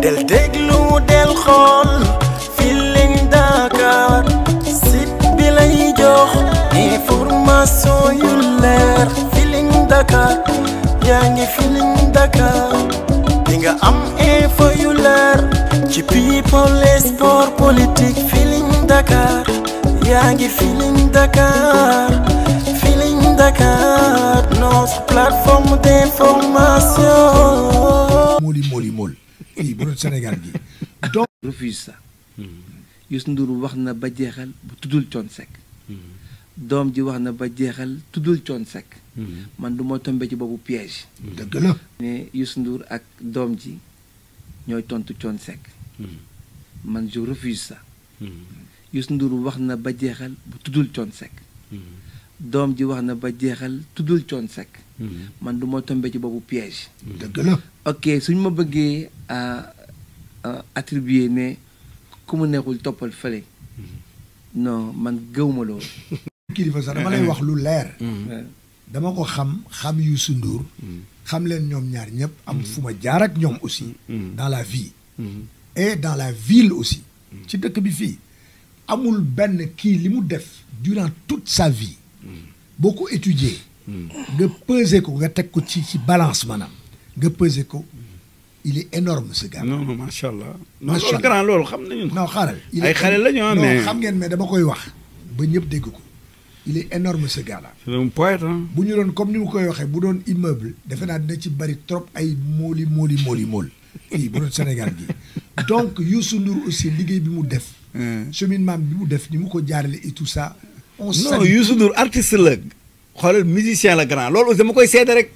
del déglu del xool Feeling Dakar site bi lay jox information yu leer Feeling Dakar yaa ngi Feeling Dakar di nga am info yu leer ci people et sport politique Feeling Dakar yaa ngi Feeling Dakar Feeling Dakar notre plateforme d'information. mool fii bu doon Sénégal gi donc refuse ça. Youssou Ndour wax na ba jeexal bu tuddul Thione Seck. doom ji wax na ba jeexal tuddul Thione Seck. man du ma tombé ci boobu piège. dëgg la. ne Youssou Ndour ak doom ji ñooy tontu Thione Seck. man je refuse ça. Youssou Ndour wax na ba jeexal bu tuddul Thione Seck. doom ji wax na ba jeexal tuddul Thione Seck. man du ma tombé ci boobu piège. dëgg la. ok suñ ma bëggee attribuer ne ku mu neexul toppal fële. non man gëwuma loolu. kilifa sax dama lay wax lu leer. dama ko xam Youssou Ndour. xam leen ñoom ñaar ñëpp am fu ma jaar ak ñoom aussi. dans la vie. et dans la ville aussi. ci dëkk bi fii amul benn kii li mu def durant toute sa vie. boo ko étudier. nga peser ko nga teg ko ci balance maanaam. nga peser ko il est énorme ce gars. non macha allah. non macha loolu allah grand loolu xam nañu. non xaaral. ay xale la ñu mais non xam ngeen mais dama koy wax ba ñëpp dégg ko. il est énorme ce gars là. c'est un poète hein. bu ñu doon comme ni mu koy waxee bu doon immeuble defe naa dina ci bari trop ay mool fii bu doon Sénégal gi donc Youssou Ndour aussi liggéey bi mu def. cheminement bi mu def ni mu ko jaarale et tout ça. non Youssou Ndour artiste la. xoolal musicien la grand loolu aussi dama koy seede rek.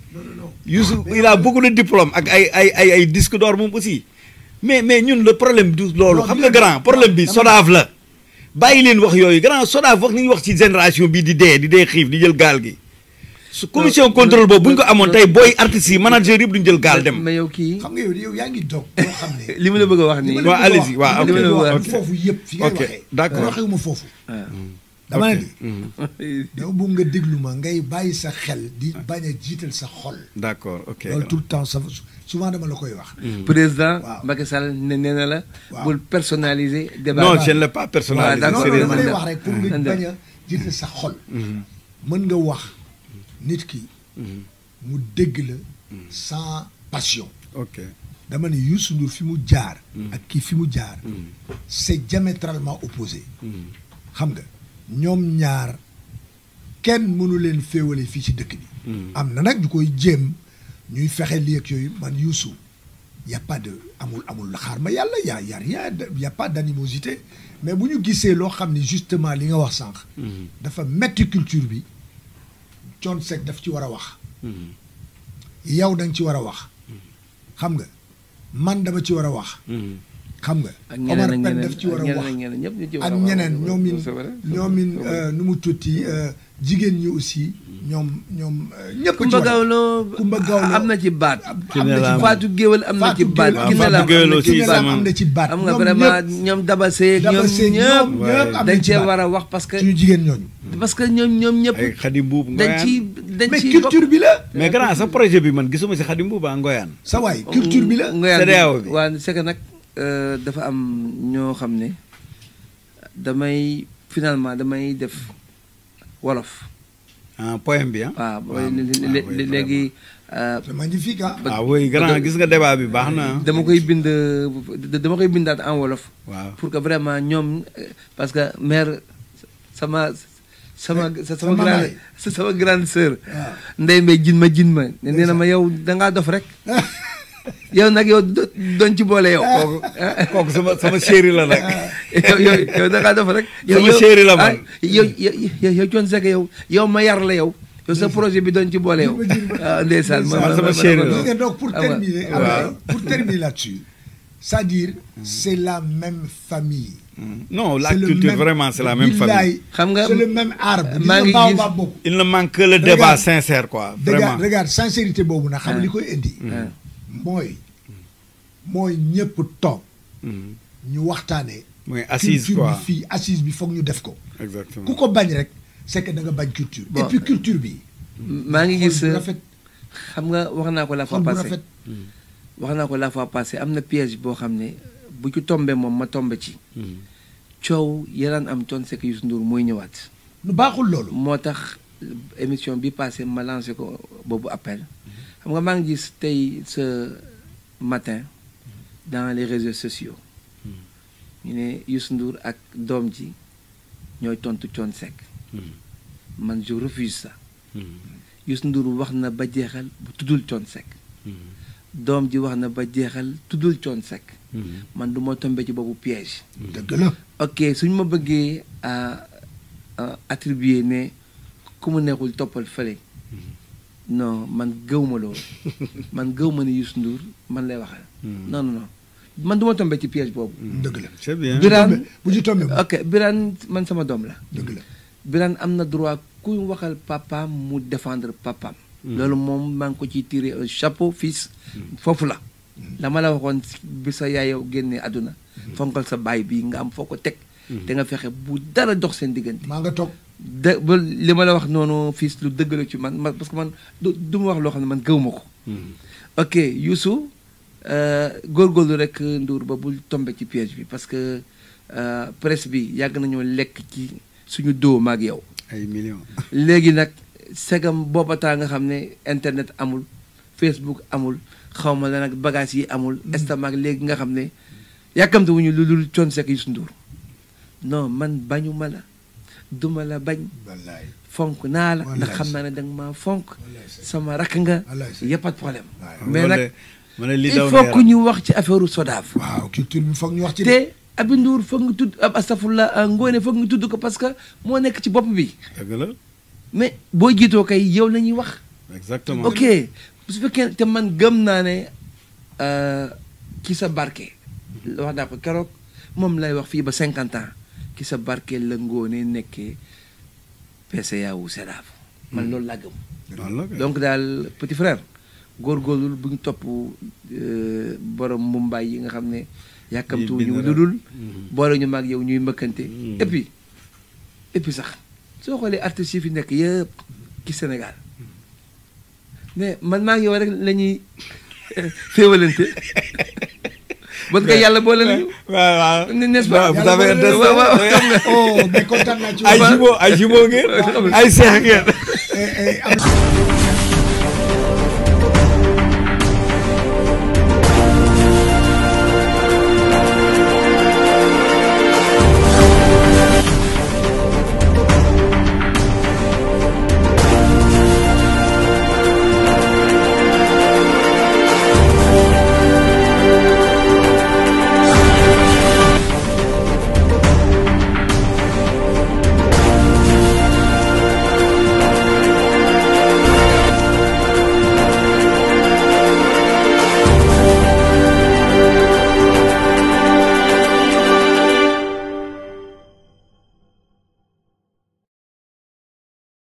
Youssou il a beaucoup de diplômes ak ay disque d'or moom aussi. mais ñun le problème du loolu. xam nga grand problème bi SODAV la. bàyyi leen wax yooyu grand SODAV wax ni ñu wax ci génération bii di dee xiif di jël gaal gi. su commission contrôle boobu bu ñu ko amoon tey booy artistes yi manager yëpp duñu jël gaal dem. mais yow kii xam nga yow yaa ngi doog boo xam ne. li ma la bëgg a wax nii. waaw allez-y waaw li ma la bëgg a wax ok foofu yëpp fi ngay waxee. d'accord waxewuma foofu. dama ne dama bëgg nga déglu ma ngay bàyyi sa xel di bañ a jiital sa xol. d'accord ok loolu tout le temps souvent dama la koy wax. président waaw. Macky Sall nee na la. waaw. bul personnaliser débat. non je ne l'ai pas personnalisé. Voilà, non d'accord. dama lay sérieusement. wax rek pour nga bañ a jiital sa xol. mën nga wax nit ki. mu dégg la sans passion. ok dama ne Youssou Ndour fi mu jaar. ak kii fi mu jaar. c'est diamétralement opposé. xam nga ñoom ñaar kenn mënu leen féewale fii ci dëkk bi. am na nag ñu koy jéem ñuy fexe lii ak yooyu man Youssou y a pas de amul xaar ma yàlla y a rien y a pas d'animosité mais bu ñu gisee loo xam ne justement li nga wax sànq. dafa metti culture bi. Thione Seck daf ci war a wax. yow da nga ci war a wax. xam nga man dama ci war a wax. xam nga ak Omar ñeneen Pène daf ci war a wax ak ñeneen ñoomin nu mu tuuti jigéen ñi aussi ñoom ñëpp ci Kumba war a Gawlo Kumba Gawlo am na ci baat. am na ci Fatou Géwël am na ci baat. Fatou Fatou Gueye aussi Kinelam am na ci baat am nga vraiment ñoom Dabasé ñoom ñëpp ñëpp am na dañ ci cee baat war a wax parce que suñu jigéen ñooñu ñoom ñëpp ay Khady Mbuub dañ ci mais culture bi la mais grand sa projet bi man gisuma si Khady Mbuub a Ngoyaan. sa waay culture bi la CEDEAO bi. waaw c'est que nag dafa am ñoo xam ne finalement damay def wolof. ah poème bi ah. waaw léegi. c'est magnifique ah. ah oui grand gis nga débat bi baax na. dama koy bindaat en wolof. waaw pour que vraiment ñoom parce que mère sama grande sœur. ndey mbay jin ma nee na ma yow dangaa dof rek. yow nag yow doon ci boole yow. kooku sama chéri la nag. yow dangaa dof rek. sama chéri la man. yow Thione Seck yow ma yar la yow. yow sa projet bi doon ci boole yow. ndeysaan sama chéri la. donc pour terminer là-dessus c'est-à-dire c'est la même famille. non la culture vraiment c'est la même famille. xam nga c'est le même arbre. maa ngi gis il ne manque que le débat sincère quoi. vraiment regarde sincérité boobu nag xam li koy indi. mooy ñëpp toog. ñu waxtaanee. mooy assise quoi culture bi fii assise bi foog ñu def ko. exactement ku ko bañ rek c'est que da nga bañ culture. et puis culture bi. maa ngi gis rafet xam nga wax naa ko la fois passée wax naa ko la fois passée am na piège boo xam ne bu ci tombé moom ma tombé ci coow yaraan am Thione Seck Youssou Ndour mooy ñëwaat lu baaxul loolu. moo tax émission bi passé ma lancé ko boobu appel xam nga maa ngi gis tey ce matin dans les réseaux sociaux ñu ne Youssou Ndour ak doom ji ñooy tontu Thione Seck man je refuse ça Youssou Ndour wax na ba jeexal bu tuddul Thione Seck doom ji wax na ba jeexal tuddul Thione Seck man du ma tombé ci boobu piège dëgg la. ok suñ ma bëggee attribuer ne ku mu neexul toppal fële non man gëw ma loolu man gëw ma ne Youssou Ndour man lay waxal non non non man du ma tombé ci piège boobu dëgg la. c'est bien. Birane bu ci tombé ok Birane man sama doom la dëgg la. Birane am na droit ku waxal papaam mu défendre papaam loolu moom maa ngi ko ciy tiré un chapeau fils foofu la dama la waxoon bi sa yaay yow génnee àdduna fonkal sa baay bi nga am foo ko teg te nga fexe bu dara dox seen diggante maa nga toog. de ba li ma la wax noonu fils lu dëgg la ci man parce que man du ma wax loo xam ne man gëw ma ko ok Youssou góorgóorlu rek Ndour ba bul tombé ci piège bi parce que presse bi yàgg nañoo lekk ci suñu doo maag yow ay millions. léegi nag segam boobataa nga xam ne internet amul Facebook amul xawma la nag bagage yi amul estamaak léegi nga xam ne yàkkamte wuñu lu dul Thione Seck Youssou Ndour non man bañu ma la duma la bañ wallaay. fonk naa la Wallaay ndax xam naa ne danga maa fonk Wallaay sa- sama rakk nga Wallaay sa- yëpp pas de problème waaw. mais nag ma ne li il daw faut que ñu wax ci affaire Sodav waaw culture bi foog ñu wax ci. te Aby Ndour foog nga tudd ab astafurla Ngoné foog nga tudd ko parce que moo nekk ci bopp bi dëgg la mais boo jiitoo kay yow la ñuy wax exactement. ok su fekkee te man gëm naa ne ci sa barke wax naa ko keroog moom lay wax fii ba 50 ans ci sa barke la Ngoné nekkee PCA wu Sodav man loolu laa gëm noonu la kay. donc daal petit frère góorgóorlu bu ñu topp borom mumbaay yi nga xam ne yàkkamtu ñu lu dul boole ñu maag yow ñuy mbëkkante et puis sax soo xoolee artistes yi fi nekk yëpp ci Sénégal mais man maag yow rek la ñuy féewalante parce que yàlla boole nañu waaw waaw. n'est-ce pas vous avez un destin. waaw waaw xam nga oh mais kontaan naa ci. ay jumeaux ngeen. ay seex ngeen. am